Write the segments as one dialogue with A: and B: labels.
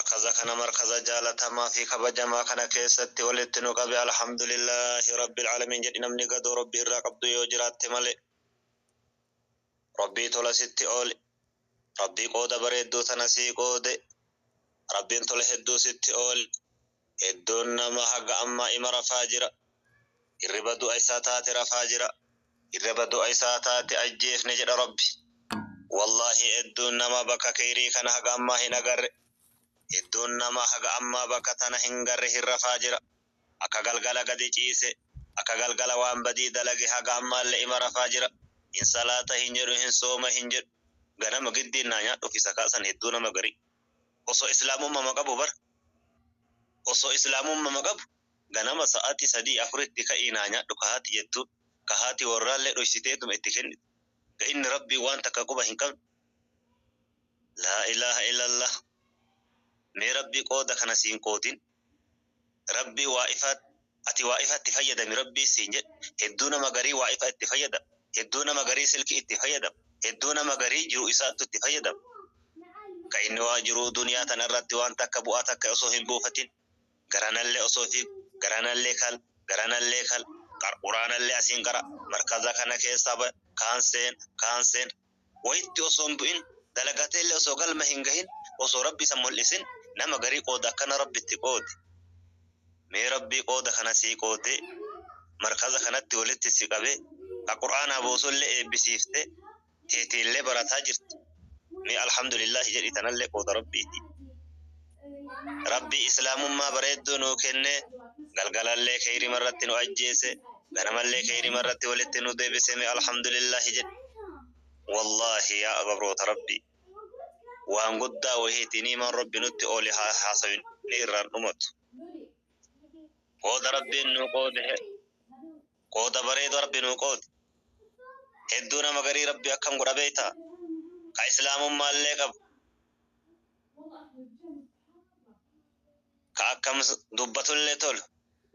A: Markaza kana markaza jaalatamaa fi kabajamaa kana keessatti walitti nu qabe, alhamdulillaahi rabbil aalamiin jedhi. Namni gadoo Rabbii irraa qabdu yoo jiraatte malee, Rabbii tola sitti oole, Rabbii qooda bareedduu tana sii qoode, Rabbiin tola hedduu sitti oole. Hedduun nama haga ammaa ima rafaa jira, hirriba du'a isaa taate rafaa jira. Hirriba du'a isaa taate ajjeefne jedha Rabbi. Wallaahi, hedduun nama bakka keyrii kana haga ammaa hin agarre. Hedduun nama haga ammaa bakka tana hin garre, hin rafaa jira. Akka galgala gadi ciise, akka galgala waan badii dalage, haga ammaallee ima rafaa jira. Hin salaata hin jedhu, hin sooma hin jedhu. Ganama giddiin naa nyaadhuuf isa kaasan. Hedduu nama garii osoo islaamummaa qabu bar, osoo islaamummaa qabu, ganama sa'aatii 3 4tti ka'ii naa nyaadhu kahaati jettuun, kahaati warraallee dhoysiteetuma itti kennite, ka inni Rabbii waan takka quba hin qabne. Laa ilaaha illallah. Mee Rabbii qooda kana siin qoodin, Rabbii waa ifa ati waa ifa itti fayyadami Rabbii siin jedhe. Hedduu nama garii waa ifa itti fayyadam, hedduu nama garii silkii itti fayyadam, hedduu nama garii jiru isaattu itti fayyadam, ka inni waa jiruu duniyaa tana irratti waan takka bu'aa takka osoo hin buufatin, garanallee osoo fiigu, garanallee kal, garanallee kal, quraanallee asiin qara, markaza kana keessaa ba kaan seen, kaan seen, wayitti osoo hin bu'in, dalagateellee osoo galma hin gahin, osoo Rabbi isa mul'isin, nama garii qooda akkana Rabbitti qoode. Mee Rabbii qooda kana sii qoode, markaza kanatti walitti si qabe, ka qur'aanaa buusullee eebbisiifte, teetiillee barataa jirti. Mee alhamdulillahi jedhi, tanallee qooda Rabbiiti. Rabbii islaamummaa bareedduu nuu kenne, galgalallee keyrima irratti nu ajjeese, ganamallee keyrima irratti walitti nu deebise. Mee alhamdulillahi jedhi. Wallaahi yaa gabroota Rabbii, waan guddaa wahiiti niimaan Rabbi nutti oole, haasawin irraan dhumatu. Qooda Rabbiin nuu qoode, qooda bareedu Rabbi nuu qoode. Hedduu nama garii Rabbi akkam godha beeytaa? Ka islaamummaallee qabu, ka akkam dubbatullee tolu,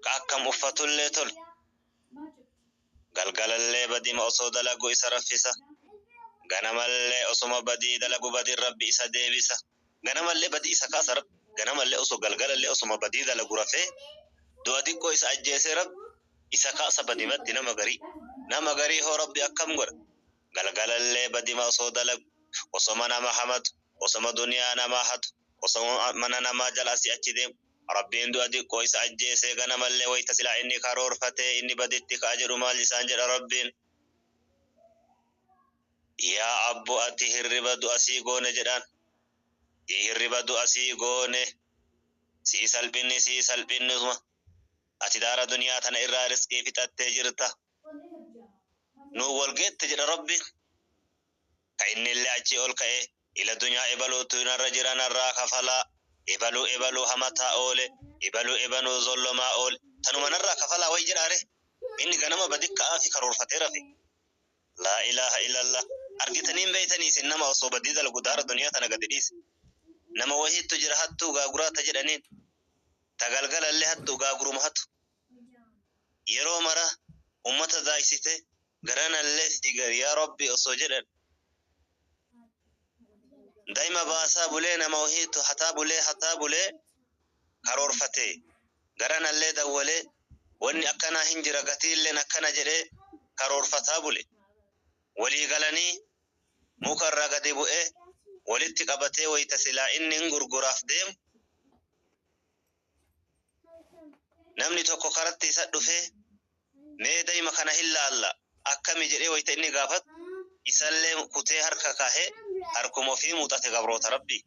A: ka akkam uffatullee tolu, galgalallee badima osoo dalagu isa raffisa. Ganamallee osuma badii dalagu badii Rabbi isa deebisa. Ganamallee badii isa kaasa Rabbi. Ganamallee osoo, galgalallee osuma badii dalagu rafee, du'a xiqqoo isa ajjeesee Rabbi isa kaasa badimatti. Nama garii, nama garii hoo Rabbi akkam godha? Galgalallee badima osoo dalagu, osoma nama hamatu, osoma duniyaa namaa hatu, osoma mana namaa jala asii achi deemu, Rabbiin du'a xiqqoo isa ajjeesee, ganamallee wayita silaa inni karoorfatee inni baditti ka'a jedhu, maal isaan jedha Rabbiin? "Yaa abbo, ati hirriba du'a sii goone," jedhaan. "Hirriba du'a sii goone, sii salphinni, sii salphinnisuma. Ati daara duniyaa tana irraa riskii fixattee jirta, nuu wal geette," jedha Rabbiin. Ka inni illee achii ol ka'ee ila dunyaa ebaluutu narra jira, narraa kafalaa, ebaluu ebaluu hamataa oole, ebaluu ebanuu zollomaa oole, tanuma narraa kafalaa way jedhaare. Inni ganama badi ka'aa fi karoorfatee rafe. Laa ilaaha illallah. Argitanii hin beeytanii isin nama osoo badii dalagu daara duniyaa tana gadi dhiise? Nama wahiittu jira, hattuu gaaguraata jedhaniin. Ta galgalallee hattuu gaaguruma hatu, yeroo mara ummata daaysite, garanallee fiigan, yaa Rabbi osoo jedhan daa'ima baasaa bulee. Nama wahiitu hataa bulee, hataa bulee, karoorfatee, garanallee dawwalee, wanni akkanaa hin jira, gatiilleen akkana jedhee karoorfataa bule. Walii galanii muka irraa gadi bu'ee walitti qabatee, wayita silaa inni hin gurguraaf deemu, namni tokko karatti isa dhufee, "Mee daa'ima kana hin laalla, akkami?" jedhee wayita inni gaafatu, isallee kutee harka kaahee harkuma ofii muuxate. Gabroota Rabbii,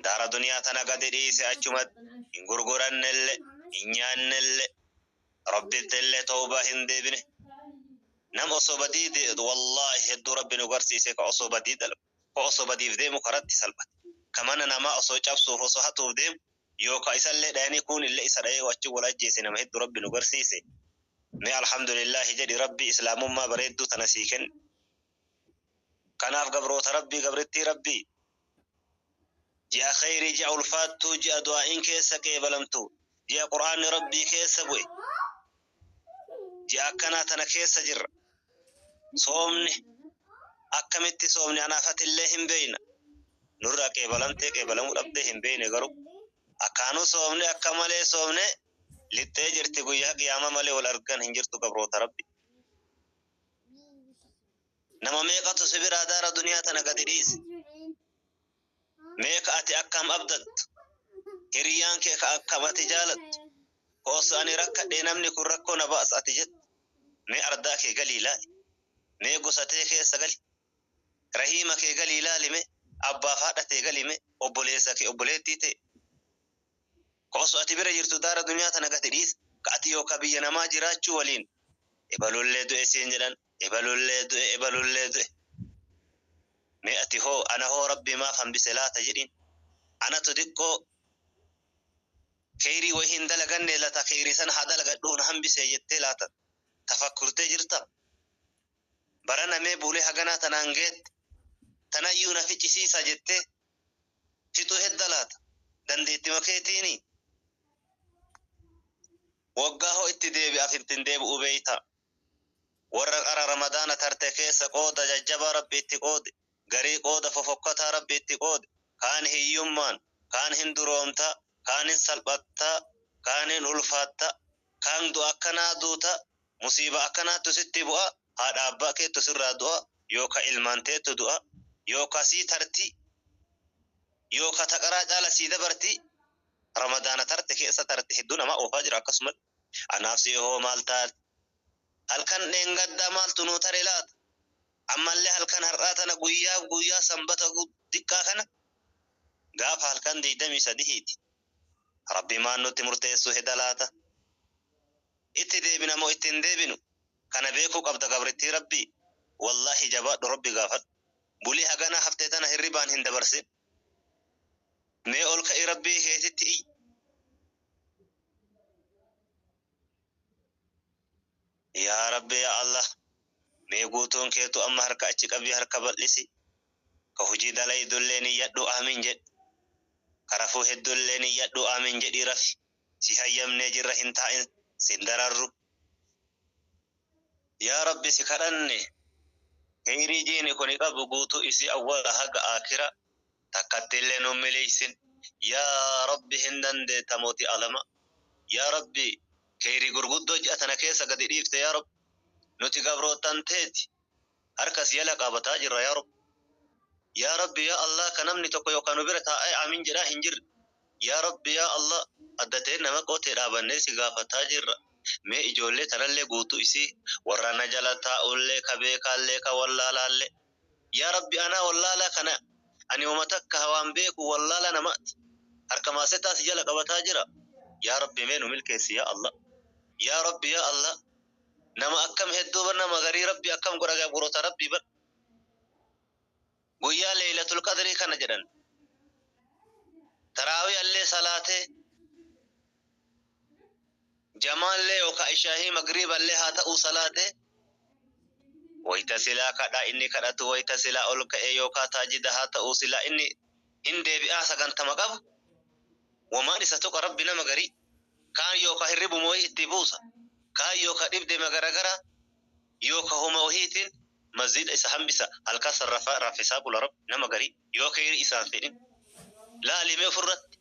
A: daara duniyaa tana gadi dhiise achumatti. Hin gurgurannellee, hin nyaannellee, Rabbittillee tawbaa hin deebine. Nam osoo badii, wallaahi, hedduu Rabbi nu garsiise, ka osoo badii dalagu, ka osoo badiif deemu karatti salphate, ka mana namaa osoo cabsuuf, osoo hatuuf deemu, yookaan isallee dhayanii, kuun illee isa dhayee achi wal ajjeese. Nama hedduu Rabbi nu garsiise. Mee alhamdulillahi jedhi, Rabbi islaamummaa bareedduu tana sii kenne. Kanaaf gabroota Rabbii, gabrittii Rabbii, ji'a khayrii, ji'a ulfaattuu, ji'a du'aa'iin keessa qeebalamtu, ji'a qur'aanni Rabbii keessa bu'e, ji'a akkanaa tana keessa jirra. Soomni akkamitti soomni anaafatillee hin beeyna. Nurraa qeebalamtee qeebalamuu dhabdee hin beekne garuu akkaanuu soomne akka malee soomne lixxee jirti guyyaa qiyaama malee wal argan hin jirtu gabroota rabbi. Nama meeqatu si biraa daara duniyaa tana gadi dhiise? Meeqa ati akkam abdattu? Hiriyyaan kee ka akkam ati jaalattu? Ka osoo ani rakkadhee namni kun rakkoo na baasa ati jettu? Mee ardaa kee galii ilaali. Mee gosa tee keessa gali. Rahiima kee galii ilaali mee. Abbaaf haadha tee gali mee. Obboleessa kee obboleettii tee. Ka osoo ati bira jirtu daara duniyaa tana gadi dhiise. Ka ati yookaa biyya namaa jiraachuu waliin ebalullee du'e siin jedhan ebalullee du'e ebalullee du'e. Mee ati hoo ana hoo rabbi maaf hambise laata jedhiin. Anatu diqqoo Keyrii wayii hin dalaganne lata keyrii san haa dalagadhuu na hambisee jettee laata tafakkurtee jirta? Barana mee bulee haganaa tanaan geette tanayyuu na ficcisiisa jettee fixuu hedda laata? Dandeettima keetiini? Waggaa hoo itti deebi'aaf itti hin deebi'uu beeyta? Warra qara Ramadaana tarte keessa qooda jajjabaa Rabbi itti qoode, garii qooda fofokkataa Rabbi itti qoode, kaan hiyyummaan, kaan hin duroomta, kaan hin salphatta, kaan hin ulfaatta, kaan du'a akkanaa duuta, musiiba akkanaattu sitti bu'a, haadha abbaa keettu sirraa du'a, yooka ilmaan teettu du'a, yooka sii tarti, yooka ta qaraa caala sii dabarti, Ramadaana tarte keessa tarte hedduu namaa oofaa jira akkasumatti. Anaaf sii hoo maal taate? Halkan dheengaddaa maaltu nuu tare laata? Ammallee halkan har'aa tana guyyaa guyyaa sanbata diqqaa kana gaafa halkan 23ti. Rabbi maal nutti murteessuu heda laata? Itti deebina moo itti hin deebinu? Kana beekuu qabda gabrittii Rabbii. Wallaahi jabaadhu Rabbi gaafadhu. Bulii haganaa haftee tana hirribaan hin dabarsin. Mee ol ka'i Rabbii keetitti iyyi. Yaa Rabbi yaa Allah mee guutuun keetu amma harka achi qabii harka bal'isi ka hujii dalaydullee niyyadhu aamin jedhi ka rafuu heddullee niyyadhu aamin jedhii rafi si hayyamnee jirra hin taa'in sin dararru. Yaa Rabbi si kadhanne keyrii jiini kuni qabu guutuu isii awwala haga aakira takkattillee nun miliysin yaa Rabbi hin dandeetta mootii alama yaa Rabbi keyrii gurguddoo ji'a tana keessa gadi dhiifte yaa Rabbi nuti gabroottan teeti harka si jala qabataa jirra yaa Rabbi yaa Rabbi yaa Allah ka namni tokko yookaan nu bira taa'ee aamin jedhaa hin jirre Yaa Rabbi yaa Allah adda teenna maqoo tee dhaabannee si gaafataa jirra. Mee ijoollee tanallee guutuu isii warra na jala taa'ullee ka beekaallee ka wallaalaallee. Yaa Rabbi anaa wallaalaa kana ani homa takka hawaan beeku wallaalaa namaati. Harka maasetaa si jala qabataa jira. Yaa Rabbi mee nu milkeessi yaa Allah. Yaa Rabbi yaa Allah nama akkam hedduu bar nama garii Rabbi akkam godha gabroota Rabbii bar. Guyyaa Leeylatul Qadrii kana jedhan. Taraawii allee salaatee jamaallee yookaan ishaahii magriiballee haa ta'uu salaatee wayita silaa kadhaa inni kadhatu wayita silaa ol ka'ee yookaan taajida haa ta'uu silaa inni hin deebi'aa sagantama qabu wamaan isa tuqa rabbi nama garii kaan yookaan hirribuma wayii itti buusa kaan yookaan dhibdema garagaraa yookaan homa wahiitiin masjida isa hambisa halkan san rafa raffisaa bula rabbi nama garii yoo keyri isaan fedhin laali mee ofirratti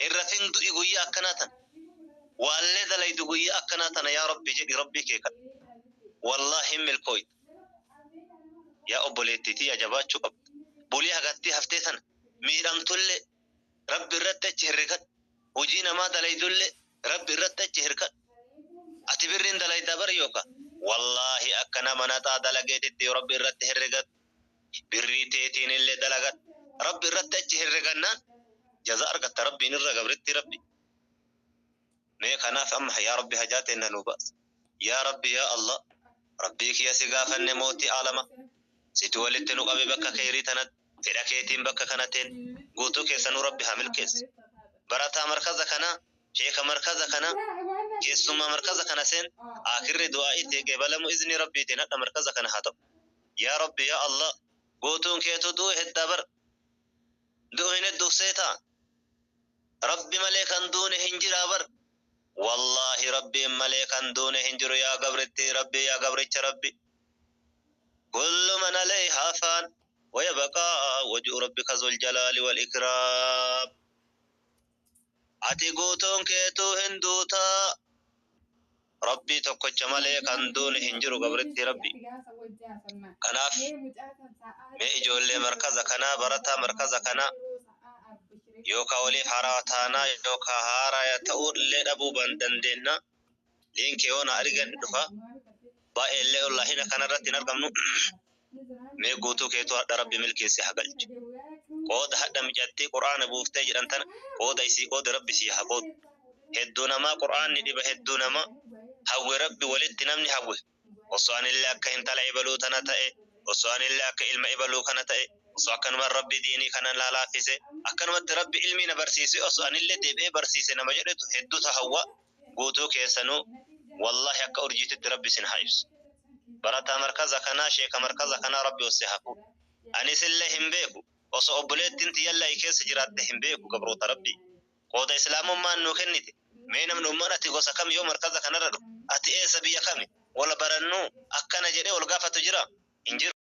A: hin rafin du'i guyyaa akkanaa tana waallee dalaydu guyyaa akkanaa tana yaa rabbi jedhi rabbii kee kadhu wallaahi hin milkooyta yaa obboleettii tiyya jabaachuu qabda bulii hagattii haftee tana miidhamtullee rabbi irratti achi herregadhu hojii namaa dalaydullee Rabbi irratti achi hirkadhu. Ati birriin dalayda bar yooka wallaahi akka nama naxaa dalageetitti yoo Rabbi irratti herregattu birrii teetiinillee dalagadhu. Rabbi irratti achi herregannaan jaza argatta Rabbiin irra gabrittii Rabbi. Mee kanaaf amma yaa Rabbi hajaa teenna nuu baasi. Yaa Rabbi yaa Allah Rabbii kiyya si gaafanne mootii aalama situ walitti nu qabe bakka keyrii tanatti fedha keetiin bakka kana teen guutuu keessanuu Rabbi haa milkeessu. Barataa markaza kanaa Sheeka markaza kana keessummaa markaza kana seen aakirri du'aa'ii tee qeebalamu iznii Rabbiitiin hadha markaza kana haa ta'u. Yaa Rabbi yaa Allah guutuun keetu du'u heddaa bar du'u hin hedduuf seetaa Rabbi malee kan duune hin jiraa bar wallaahi Rabbiin malee kan duune hin jiru yaa gabrittii Rabbii yaa gabricha Rabbi kullu man alayhaa faan. ويبقى وجه ربك ذو الجلال والإكرام. Ati guutuun keetuu hin duutaa, Rabbii tokkocha malee kan duune hin jiru, gabritti Rabbi. Kanaaf mee ijoollee markaza kanaa, barataa markaza kanaa, yookaan waliif haaraa taanaa yookaan haaraa ta'uu illee dhabuu dandeenya. Liinkii yoo na argan dhufa. Baay'ee illee onlaayina kanarratti hin argamnu. Mee guutuu keetuu hadha Rabbi milkeesse haa galchu. Qooda hadha micattii Qur'aana buuftee jedhan tana, qooda isii qooda Rabbi sii haa qoodu. Hedduu namaa Qur'aanni dhiba, hedduu namaa hawwe Rabbi walitti namni hawwe. Osoo anillee akka intala ibaluu tana ta'e, osoo anillee akka ilma ibaluu kana ta'e, osoo akkanuma Rabbi diinii kana laalaaffise, akkanumatti Rabbi ilmii na barsiise, osoo anillee deebi'ee barsiise nama jedhetu hedduutu hawwa. Guutuu keessanuu wallahi akka urjiititti Rabbi isin haa ibsu. Barataa markaza kanaa, sheeka markaza kanaa, Rabbi osoo haa fuudhu. Anis illee hin beeku. Osoo obboleettiin tiyyallaa keessa jiraatte hin beeku, gabroota Rabbi. Qooda islaamummaan nuu kennite. Mee namni ummaan ati gosa kam yoo markaza kanarra dhufu, ati eessa, biyya kami, wal barannuu akkana jedhee wal gaafatu jira? Hin jiru.